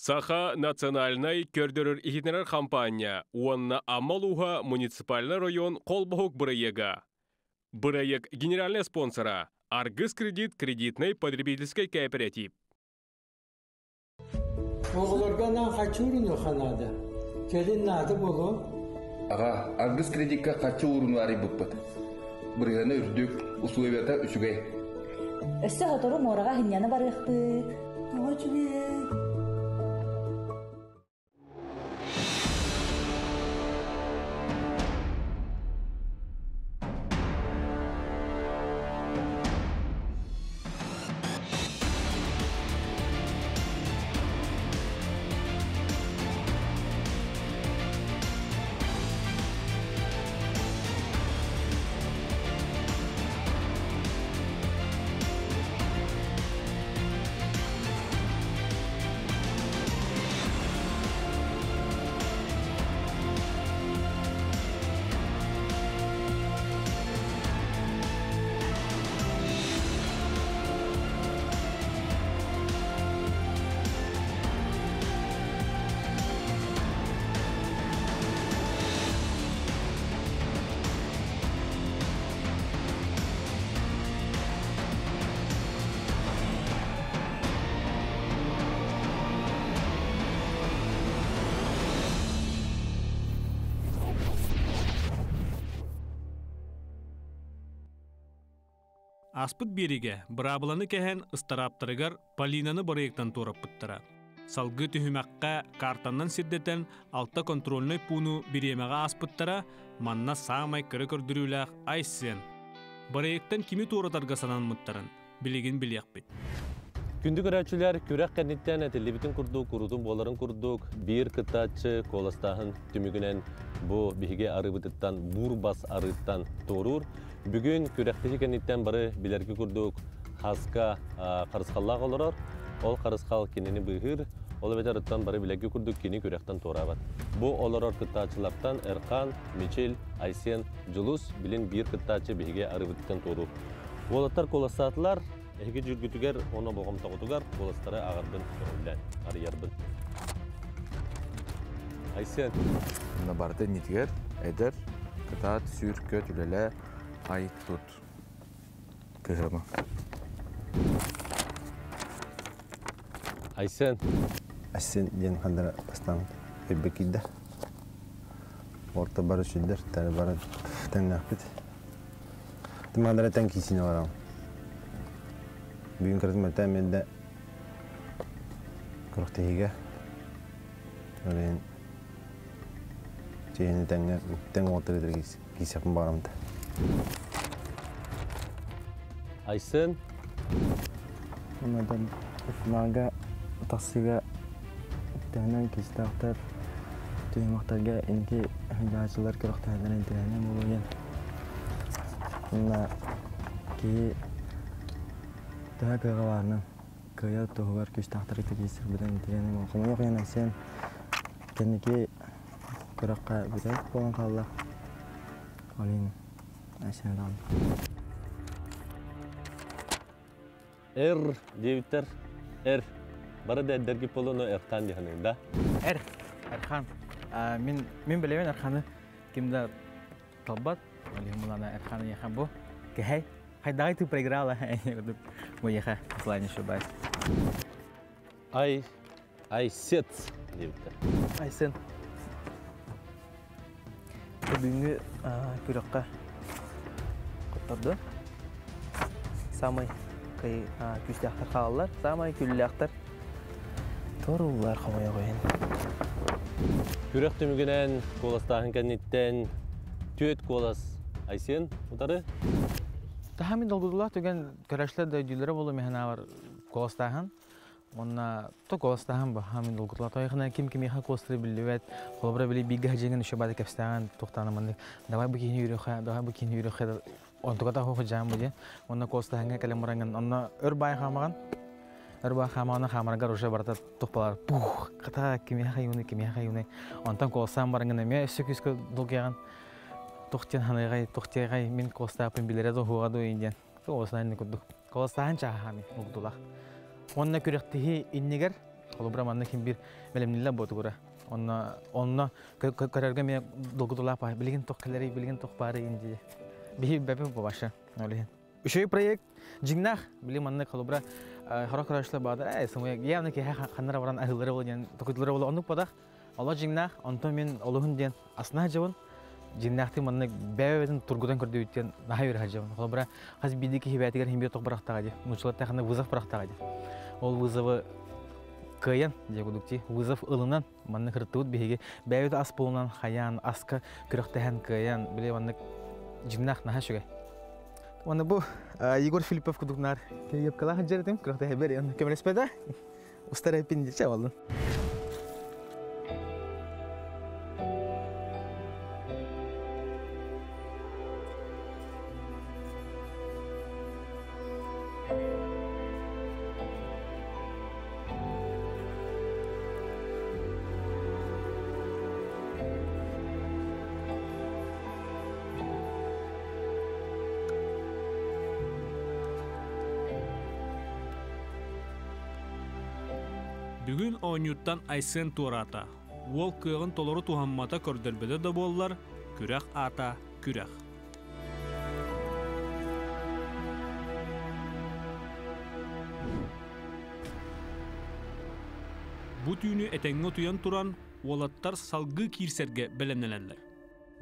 Саха национальнай көрдөрөр-иһитиннэрэр хампаанньа уонна Амма улууһа муниципальнай район холбоһук бырайыага. Бырайыак генеральнай спонсора Аргыс кредит кредитнай потребительскай кооператив. Оҕолорго анаан харчы уурунуохха наада. Кэлин наада буолуо. Аҕа, Аргыс кредикка харчы ууруну арыйбыппыт. Бырыһыана үрдүк, условията үчүгэй. Өссө сотору муораҕа сынньана барыахпыт. Тоҕо үчүгэй? Ааспыт биэриигэ быраабыланы кэһэн ыстарааптарыгар Полинаны бырайыактан туораппыттара. Салгыы түһүмэххэ картаннан сирдэтэн алта контрольнай пууну бириэмэҕэ ааспыттара, манна саамай кыра көрдөрүүлээх Айсен. Бырайыактан кими туоратарга санаммыттарын билигин билиэхпит. Күндү көрөөччүлэр, күрэх кэнниттэн этиллибитин курдук, куруутун буоларын курдук, биир кыттааччы куоластааһын түмүгүнэн бу биһиги арыыбытыттан буурбас арыыттан туоруур. Бүгүн күрэхтэһии кэнниттэн бары билэрги курдук хаска харысхаллаах олорор. Ол харысхал кинини быыһыыр, ол эбэтэр ыттан бары билэрги курдук кини күрэхтэн туораабат. Бу олорор кыттааччылартан Эрхан, Мичил, Айсен, Дьулус билин биир кыттааччы биһиги арыыбытыттан туоруур. Уолаттар куоластаатылар, эһиги дьүргүтүгэр уонна болҕомтоҕутугар куоластары аҕарбын көҥүллээн арыйарбын. Айсен. Мына барыта иннитигэр эдэр, кытаат, сүүр, көт, үлэлээ, ай, тут. Кыһыма. Айсен. Айсен диэн хандара бастаан өйбө киирдэ. Орто бары сүлдэр, тары бары тэҥнээхпит. Тымаадара тэҥ киисини олорон. Бүгүн кыратын мөлтөөн биэрдэ күрэхтэһиигэ. Ол чиһини тэҥҥэ тэҥ уолаттар киисэхпин баҕарамта. Айсен. Онон финалга тахсыыга тэһинэн кистээхтэр түһүмэхтэргэ инники дьаачылар күрэхтэһэллэрин интэриэһинэй буолуо диэн. Уонна киһи төһө кыаҕа баарынан кыайар туһугар күүстээхтэргэ киирсэрбитин интэриэһинэй буолуо. Хомойуох иһин Айсен кэнники күрэххэ бүтэһик буолан хаалла. Ол иһин Айсен даҕаны. Эр диэбиттэр. Эр. Бары да эрдэргит буолуону Эрхан диһаныын да? Эр. Эрхан. Мин мин билэбин Эрханы ким да талбат. Ол мулана Эрханы яха бу. Кэһэй. Хайдагай ты проиграла. Моеха, если не ошибаюсь. Ай, Айсец диэбиттэр. Айсен. Бүгүҥҥү күрэххэ хотторду. Самай күүстээхтэр хааллар, самай күллээхтэр торуллар хомойуох иһин. Күрэх түмүгүнэн куоластааһын кэнниттэн түөрт куолас Айсен утары. Таһа мин долгутуулаах түгэн көрөөччүлэр да өйдүүллэрэ буолуо мин санаабар куоластааһын. Уонна то куоластааһын бу мин долгутуулаах. Тойхына ким кимиэхэ куоластыыра биллибэт. Холобура били бииргэ садьыҥын еще баада кэпсээҕин туохтаана маннык давай бу киһини үүрүөххэ, давай бу киһини үүрүөххэ онтука да хоһу дьаам бу диэн. Уонна куоластааһыҥҥа кэлэн бараҥҥын онно өр баай хаамаҕын. Өр баай хаамаҕына хаамаргар уже барыта туох пух хата кимиэхэ юный кимиэхэ юный. Онтон куоластаан бараҥҥын эмиэ өссө күүскэ долгуйаҕын. Туох диэн ханыйҕай, туох диэҕэй мин куоластааппын билэрэ да уһуоҕа дуо диэн. Куоластааһын курдук. Куоластааһын чааһаами угдулах. Уонна күрэхтэһии иннигэр Холобура манна ким бир бэлэмниллэр буотугура. Онно онно көрөргө мен долгутулаах баар. Билигин тох кэлери, билигин тох баары инди. Биһи бэпи баша. Олиһин. Үшөй проект жиңнах били манна холобура хоро көрөшлөр бадар. Э, сымы явно ки ханнара баран ахылары бол ден токутлары бол онук падах. Ола жиңнах, онтон мен олуһун ден асна жабын. Жиңнахты манна бәбетин тургудан көрдү наха бир хажабын. Холобура хаз биди ки хибәтигер химбе ток барактага ди. Мучулар тахына вызов барактага ди. Ол вызовы кыйын дегудукти вызов ылынан манны кыртыбыт биһиги бәйбит ас болунан хаян аска күрөхтэһэн кыйын биле манны жимнах наха шүгэй. Оны бу Егор Филиппов кудукнар кеп кала хаджаратым күрөхтэһэ бер көмөлеспеда устара пин диче болдун. Бүгүн оонньууттан Айсен туораата. Уол кыаҕын толору туһаммата көрдөрбөтө да буоллар, күрэх аата күрэх. Бу түүнү этэҥҥэ утуйан туран, уолаттар салгыы киирсэргэ бэлэмнэнэллэр.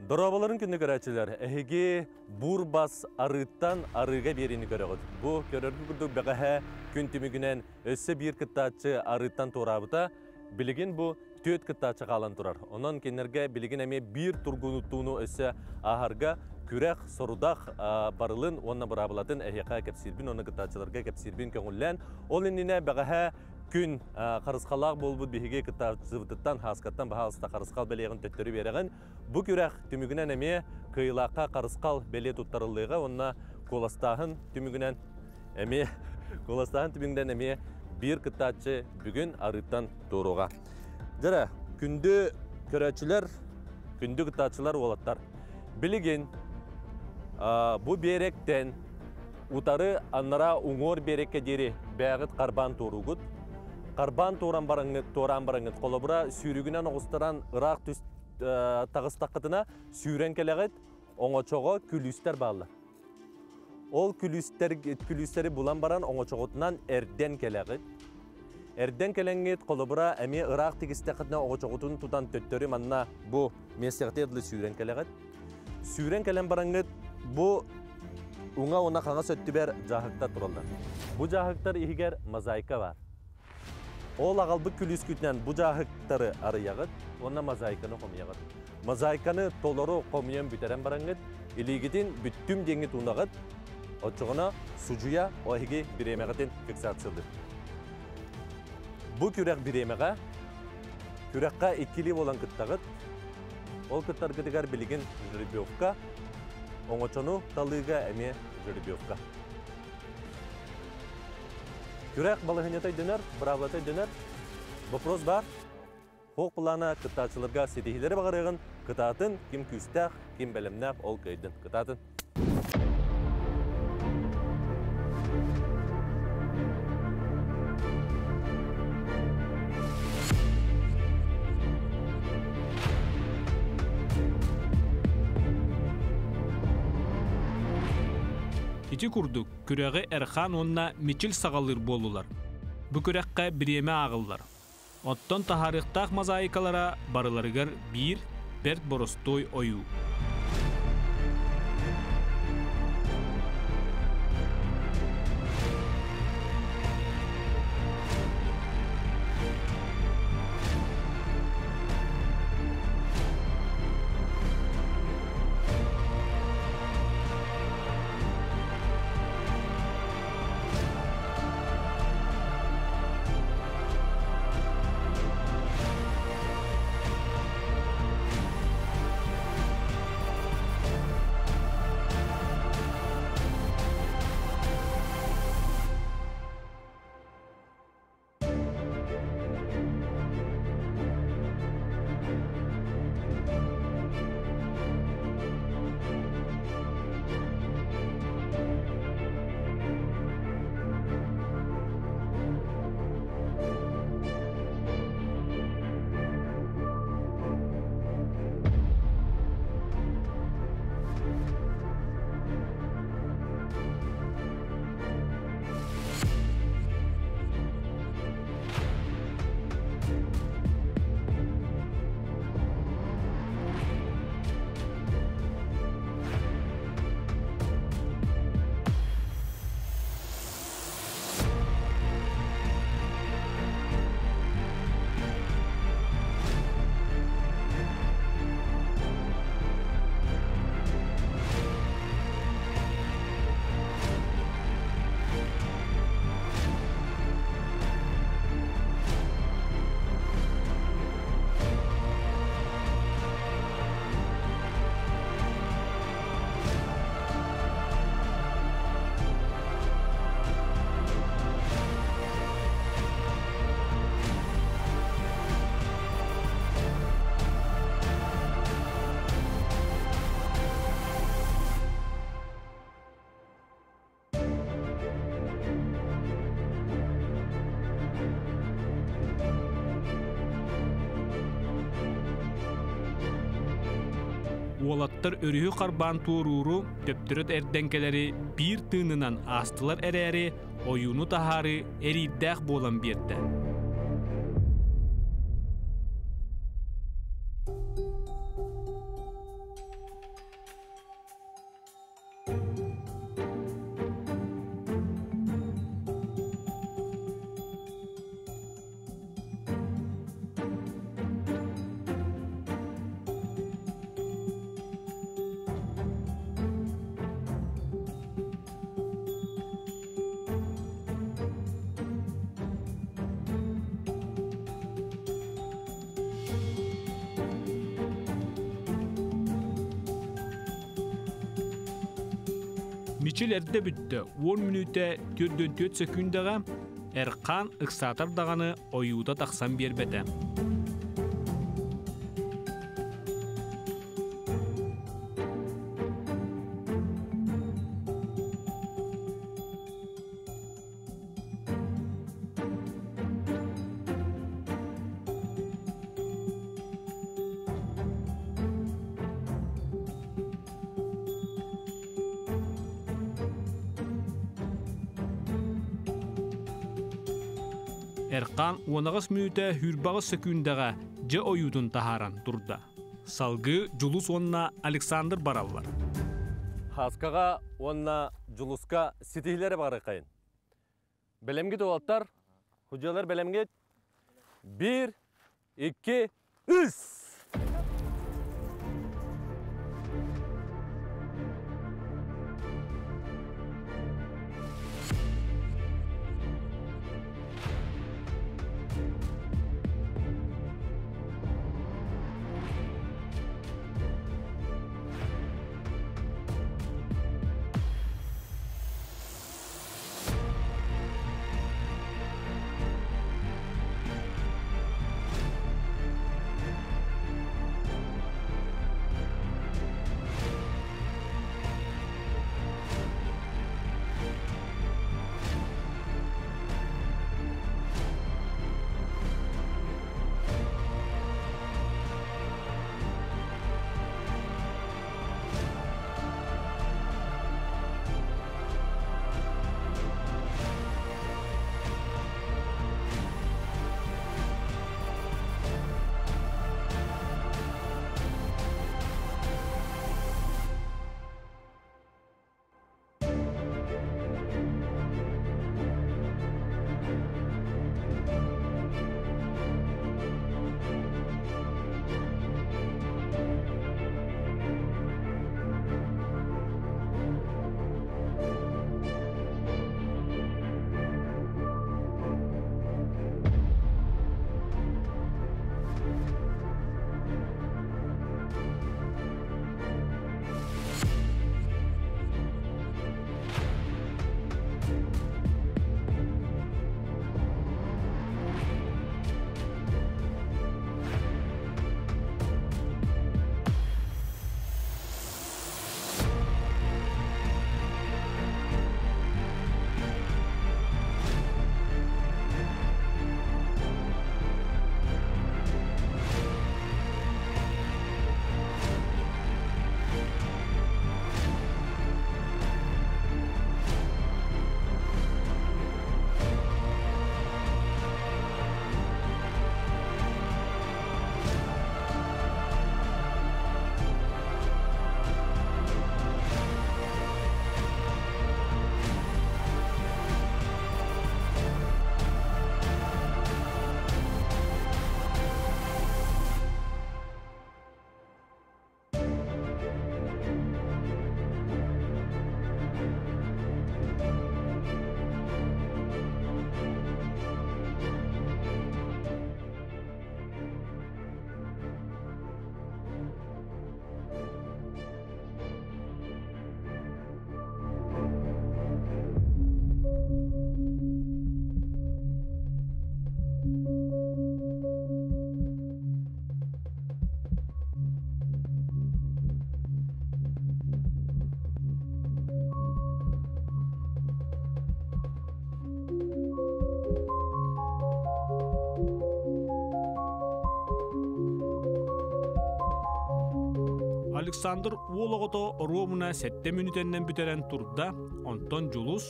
Дорооболорун күндү көрөөччүлэр, эһиги бур-бас арыыттан арыыга биэриини көрөҕүт. Бу көрөргү курдук бэҕэһээ күн түмүгүнэн өссө биир кыттааччы арыыттан туораабыта. Билигин бу түөрт кыттааччы хаалан турар. Онон кинилэргэ билигин эмиэ биир тургутууну өссө ааһарга күрэх, сорудах барылын уонна быраабылатын эһиэхэ кэпсиирбин уонна кыттааччыларга кэпсиирбин көҥүллээн. Ол иннинэ бэҕэһээ күн харысхалаах буолбут биһиги кыттааччыбытыттан Хааскаттан баһаалыста харысхал бэлиэҕин төттөрү биэрэҕин. Бу күрэх түмүгүнэн эмиэ кыайыылаахха харысхал бэлиэ туттарыллыаҕа уонна куоластааһын түмүгүнэн эмиэ куоластааһын түмүгүнэн эмиэ биир кыттааччы бүгүн арыыттан туоруоҕа. Дьэрэ, күндү көрөөччүлэр, күндү кыттааччылар уолаттар. Билигин бу биэрэктэн утары аннара уҥуор биэрэккэ диэри бэйэҕит харбаан туоруугут. Харбаан туоран бараҥҥыт, туораан бараҥҥыт холобура сүүрүгүнэн оҕустаран ыраах түс таҕыстаххытына сүүрэн кэлэҕит, оҥочоҕо күлүүстэр бааллар. Ол күлүүстэр, күлүүстэри булан баран оҥочоҕутунан эрдэн кэлэҕит. Эрдэн кэлэҥҥит холобура эмиэ ыраах тигистэххитинэ оҥочоҕутун тутан төттөрү манна бу миэстэҕитигэр дылы сүүрэн кэлэҕит. Сүүрэн кэлэн бараҥҥыт бу уҥа уонна хаҥас өттүбэр дьааһыктар тураллар. Бу дьааһыктар иһигэр мозаика баар. Ол аҕалбыт күлүүскүтүнэн бу дьааһыктары арыйаҕыт уонна мозаиканы хомуйаҕыт. Мозаиканы толору хомуйан бүтэрэн бараҥҥыт, илиигитин бүттүм диэҥҥит уунаҕыт, оччоҕуна судьуйа о эһиги бириэмэҕитин фиксациялыыр. Бу күрэх бириэмэҕэ, күрэххэ иккилии буолан кыттаҕыт. Ол кыттаргытыгар билигин жеребьевка, оҥочону талыыга эмиэ жеребьевка. Күрэх балаһыанньата өйдөнөр, быраабылата өйдөнөр. Вопрос бар. Хуох былаана кыттааччыларга ситиһиилэри баҕарыаҕын, кытаатын, ким күүстээх, ким бэлэмнээх, ол кыайдын. Кытаатын. Ити курдук, күрэҕи Эрхан уонна Мичил саҕалыыр буоллулар. Бу күрэххэ бириэмэ ааҕыллар. Оттон таһаарыахтаах мозаикалара барыларыгар биир бэрт боростуой ойуу. Уолаттар өрүһү харбаан туорууру, төптөрүт эрдэн кэлэри биир тыынынан аастылар эрээри, ойууну таһаарыы эриирдээх буолан биэрдэ. Мичил эрдэ бүттэ, 10 мүнүүтэ 44 сөкүүндэҕэ Эрхаан ыксаатар даҕаны ойуута тахсан биэрбэтэ. Эркан уонаҕас мүнүүтэ сүүрбэҕис сөкүүндэҕэ дьэ ойуутун таһааран турда. Салгыы Дьулус уонна Александр бараллар. Хаскаҕа уонна Дьулуска ситиһилэри барыаххайын. Бэлэмгит уолаттар, худьалар бэлэмгит. Биир, икки, үс! Александр уол оҕото оруобуна сэттэ мүнүүтэннэн бүтэрэн турда, онтон Дьулус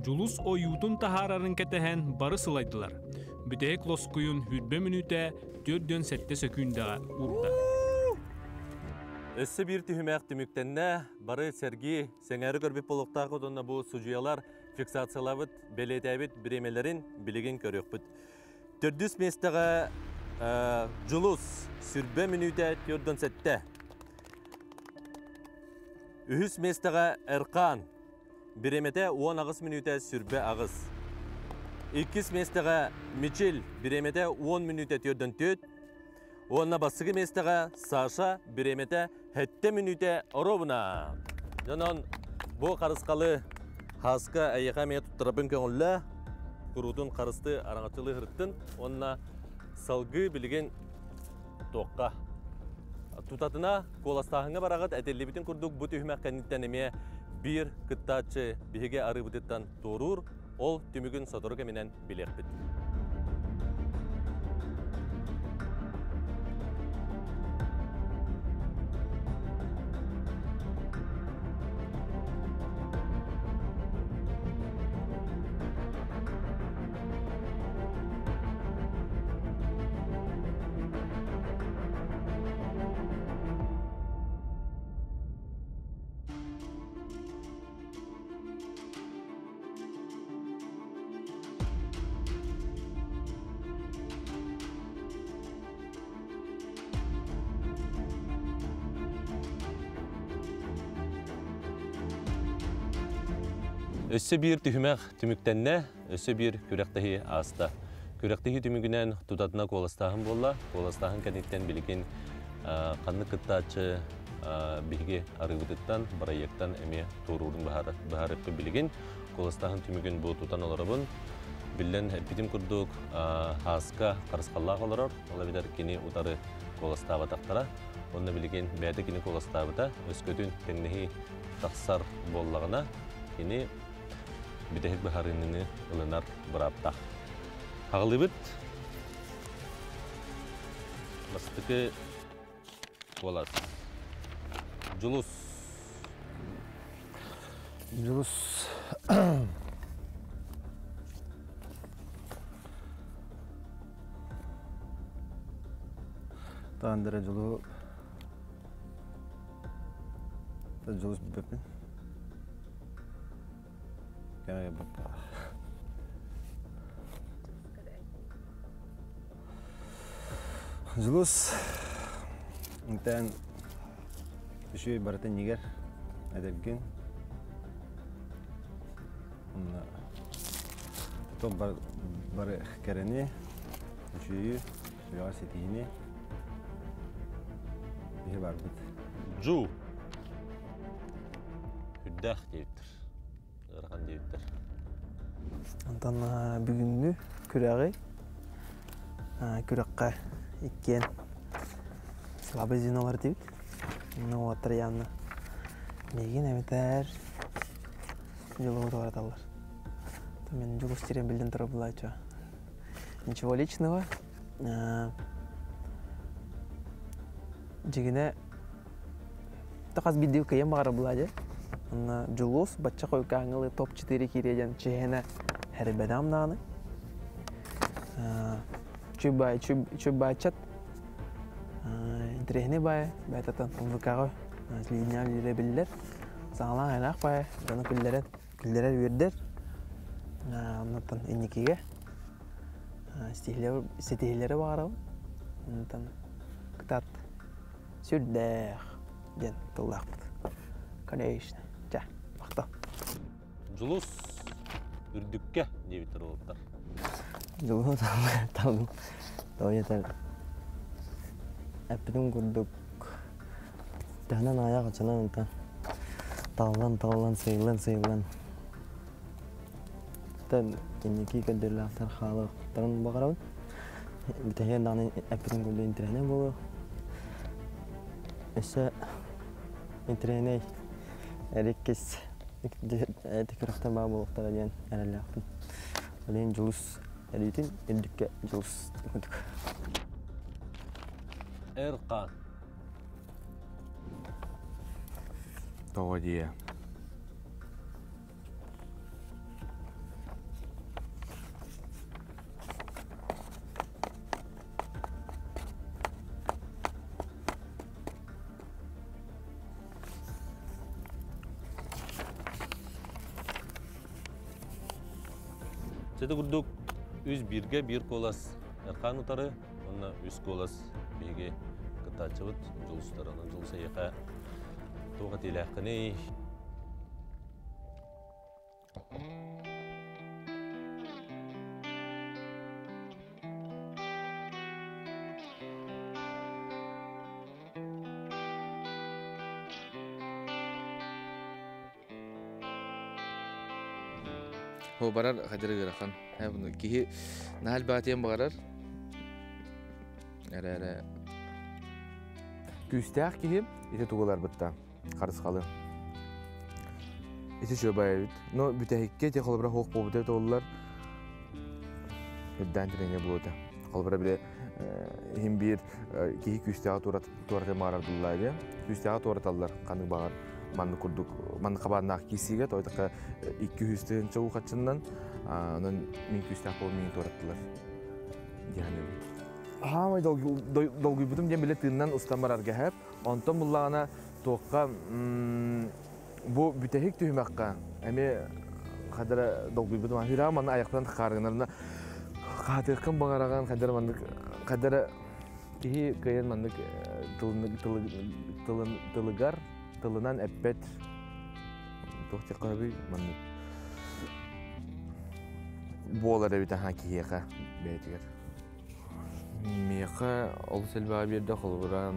Дьулус ойуутун таһаарарын кэтэһэн бары сылайдылар. Бүтэһик лоскуйун хүрбэ мүнүүтэ 47 сөкүүндэҕэ уурда. Өссө биир түһүмэх түмүктэннэ. Бары сэргии, сэҥээри көрбүт буолуохтаах уонна бу судьуйалар фиксациялаабыт, бэлиэтээбит бириэмэлэрин билигин көрүөхпүт. Төрдүс миэстэҕэ Дьулус сүрбэ мүнүүтэ 47. Үһүс миэстэҕэ Эркаан бириэмэтэ 18 мүнүүтэ сүрбэ аҕыс. Иккис миэстэҕэ Мичил бириэмэтэ 10 мүнүүтэ 44. Уонна бастакы миэстэҕэ Саша бириэмэтэ сэттэ мүнүүтэ оруобуна. Дьонон бу харысхалы Хааска эйиэхэ эмиэ туттарабын көҥүллээ. Куруутун харысты араҥаччылыы сырыттын уонна салгыы билигин туохха тутатына куоластааһыҥҥа бараҕыт этиллибитин курдук бу түһүмэх кэнниттэн эмиэ биир кыттааччы биһиги арыыбытыттан туоруур ол түмүгүн сотору кэминэн билиэхпит. Өссө биир түһүмэх түмүктэннэ, өссө биир күрэхтэһии ааста. Күрэхтэһии түмүгүнэн тутатына куоластааһын буолла. Куоластааһын кэнниттэн билигин ханнык кыттааччы биһиги арыыбытыттан, бырайыактан эмиэ туоруурун быһаарыахпыт билигин. Куоластааһын түмүгүн бу тутан олоробун. Биллэн эппитим курдук, Хааска харысхаллаах олорор, ол эбэтэр кини утары куоластаабатахтара. Онно билигин бэйэтэ кини куоластаабыта, өскөтүн тэҥнэһии тахсар буоллаҕына, кини бүтэһик быһаарыныыны ылынар бырааптаах. Хаҕылыбыт бастакы куолас. Дьулус. Дьулус. Таандара Дьулу Дьулус бүппүн. Дьулус интэн үчүгэй барыта иннигэр эдэргин уонна бары кэрэни, үчүгэйи, сүрэҕэр ситиһини биһи барбыт. Джу үрдээх диэбиттэр. Ыарахан диэбиттэр. Онтон бүгүҥҥү күрэҕи күрэххэ иккиэн слабый звенолар диибит. Ну вот явно миигин эбэтэр дьолугу туораталлар. Мен дьулус тирен билден турар булааччы. Ничего личного. Дьигинэ хас биирдии кыйан баҕара булаа Онно Дьулус бачча хойукааҥылы топ-4 киириэ диэн чиһэнэ хэрбэдэм даҕаны. Чубай чубайчат интэриэһинэй баайа бэйэтэтэн ВК-ҕа линия үлэлиирэ биллэр. Саҥалаах айнаах баайа дьону күллэрэн күллэрэр үөрдэр. Оннуттан инникигэ ситиһиилэри баҕарабын. Онтон кытаат сүрдээх диэн тыллаахпыт. Конечно. Ча. Дьулус үрдүккэ диэбиттэр уолаттар. Дьулуһу талдым. Тоҕо эппитим курдук төһөнөн аайах оччонон онтон таллан таллан сыйлан сыйлан тэн инники көрдөрүүлээхтэр хаалыахтарын баҕарабын. Бүтэһигэр даҕаны эппитим курдук интэриэһинэй буолуо. Өссө интэриэһинэй эриккис эти күрэхтэр баар буолуохтара диэн эрэллээхпин. Ол иһин Дьулус эриитин үрдүккэ Дьулус курдук. Эркан. Тоҕо диэ. Сити курдук үс бииргэ биир куолас Эрхан утары, уонна үс куолас биһиги кыттааччыбыт Дьулустар. Онон Дьулус эйиэхэ туох этиилээххиний? Хо барар хадыр ыарахан. Киһи наһал баатыйан баҕарар. Эрэ эрэ күүстээх киһи ити тугуларбытта харысхалы. Ити үчүгэй эбит. Но бүтэһиккэ ити холобура хуох буолбута толлар. Үрдээн тирэҥэ буолута. Холобура бile иһин биир киһи күүстээҕи туората маарардыллаа диye. Күүстээҕи туораталлар ханнык баҕар маннык курдук маннык хабааннаах киирсиигэ тойтака 200 тыһыынча уу хаччыннан онон мин күүстээх буолан миин туораттылар диэн Хаамай долгуйбутум диэн биле тыыннан устан барарга хэп. Онтон буллаҕына туохха бу бүтэһик түһүмэххэ эмиэ хадара долгуйбутум. Хүрэҕэ манна аяктан хааргынарына хаатыаххын баҕараҕын хадара маннык хадара киһи кыайан маннык тылын тылыгар тылынан эппэт туох диэххэ маннык буолар эбит аха киһиэхэ бэйэтигэр. Миэхэ олус элбэҕи биэрдэ холобура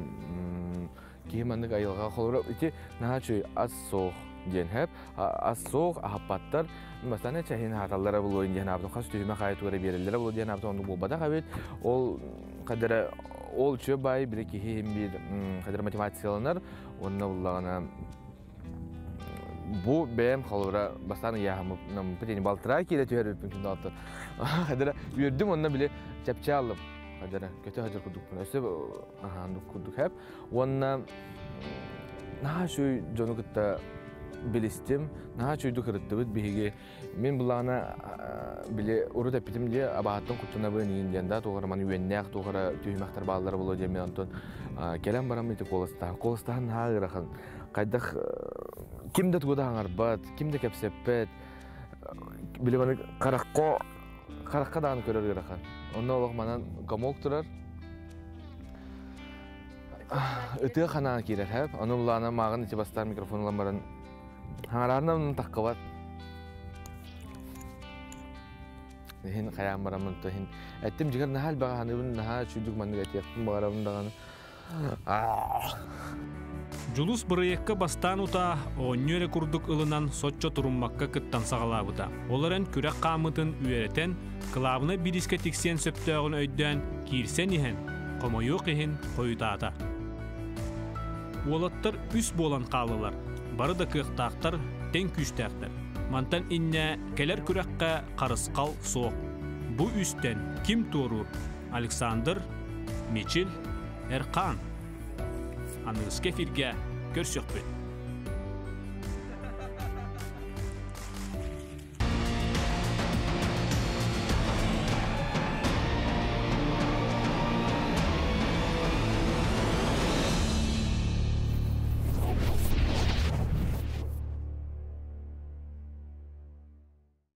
киһи маннык айылҕа холобура ити наһаа үчүгэй ас суох диэн хэп ас суох аһаппаттар бастаан чэһин аһаталлара буолуо диэн аабытым хас түһүмэх аайы тугу эрэ биэрэллэрэ буолуо диэн аабытым оннук буолбатах эбит ол хадара ол үчүгэй баай били киһи иһин биир хадара мотивацияланар уонна буллаҕына бу бэйэм холобура бастаан ыйааһыммыт ини балтараа киилэ түһэрбиппин күн доҕоттор хадара үөрдүм онно били чэпчээ аллым хадара көтө хадьар курдукпун өссө аһаандык курдук хэп уонна наһаа үчүгэй дьону кытта билистим наһаа үчүгэйдик ырыттыбыт биһиги мин былаана били урут эппитим дии абаһаттан куттанабын иин диэн да туох эрэ маны үөннээх туох эрэ түһүмэхтэр бааллара буолуо диэн мин онтон кэлэн баран ити куоластаһан куоластаһан наһаа ыарахан хайдах ким да тугу да хаҥарбат ким да кэпсэппэт били маны харахха харахха даҕаны көрөр ыарахан онно олох манан комок турар ытыа ханаан киирэр хэп ону булаана мааҕын ити бастаан микрофон ылан баран хаҥараанна таххыбат иһин хайаан бараммын то иһин эттим дьигэр наһаа элбэҕи ханыыбын наһаа үчүгдүк маннык этиэхпин баҕарабын даҕаны Дьулус бырайыакка бастаан утаа оонньуу эрэ курдук ылынан соччо туруммакка кыттан саҕалаабыта. Ол эрэн күрэх хаамыытын үөрэтэн, кылаабынай бириискэ тиксиэн сөптөөҕүн өйдөөн киирсэн иһэн, хомойуох иһин хойутаата. Уолаттар үс буолан хааллылар. Бары да кыахтаахтар, тэҥ күүстээхтэр. Мантан иннэ кэлэр күрэххэ харысхал суох. Бу үстэн ким туоруур? Александр, Мичил, Эрхан. Аныгыскы эфиргэ көрсөхпүт.